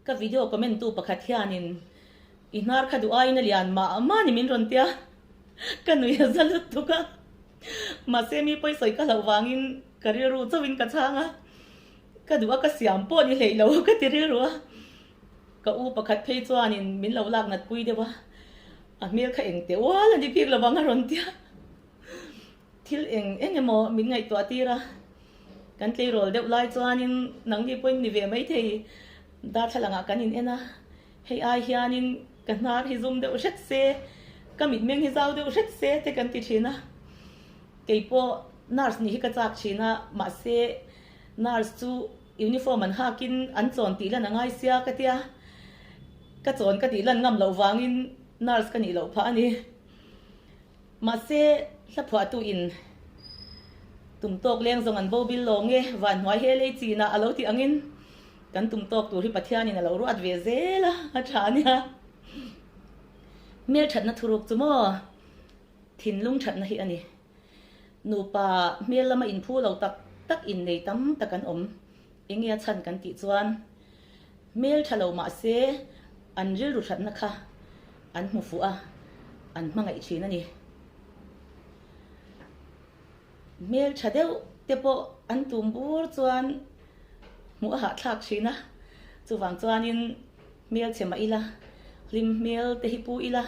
Ka video comment tu pakhat hianin i hnar kha duh aiin a lian mah mah ni min rawn tia ka nui a za lutuk a. Mahse mi pawisawi ka hlauh vangin ka rilru chauhin ka chhang a, ka duh a ka siam pawh ni hleih lo ka ti rilru a. Ka u pakhat phei chuanin min lo lak nat pui deuh a, a hmel kha eng teh ual a ni bik lovang a rawn tia. Thil eng eng emaw min ngaihtuah tir a, kan tleirawl deuh lai chuanin nangni pawhin ni ve maithei darthlalangah kan in en a, hei ai hianin ka hnar hi zum deuh hret se, ka mitmeng hi zau deuh hret se te kan ti thin a. Keipawh nurse nih hi ka chak thin a, mahse nurse chu uniform an hakin an chawn tih lan a ngai sia ka tia, ka chawn ka tih lan ngam loh vangin nurse ka nih loh phah a ni. Mahse, hlaphuahtu in tum tawk leng zawng an bo bil lo nge van hnuai he lei chin ah a lo tih angin kan tum tawk tur hi Pathian in a lo ruat ve zel a, a tha ania. Hmelthatna thuruk chu maw thinlung thatna hi a ni. Nupa hmel lama inphu lo tak tak innei tam tak an awm. Enge a chhan kan tih chuan hmel tha lo mahse an rilru thatna kha an hmu fuh a, an hmangaih thin a ni. Hmel tha deuh te pawh an tum bur chuan hmuh a hahthlak thin a, chuvang chuanin hmel chhe mah ila, hlim hmel te hi pu ila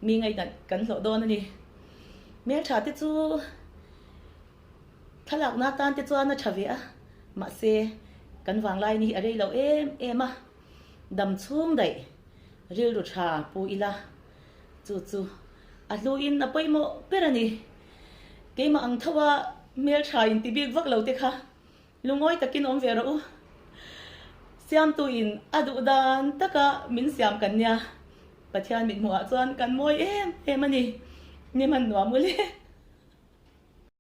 mi ngainat kan hlawh dawn a ni. Hmel tha te chu. Thlalakna atan te chuan a tha ve a, mahse kan vanglai ni hi a rei lo em em a, dam chhung daih rilru tha pu ila, chu chu a hluin a pawimawh ber a ni. Keimah ang tho a hmeltha inti bik vak lo te kha lungawi takin awm ve rawh u. Siamtuin a duh dan taka min siam kan nia, Pathian mithmuhah chuan kan mawi em em a ni, ni hman nuam ule.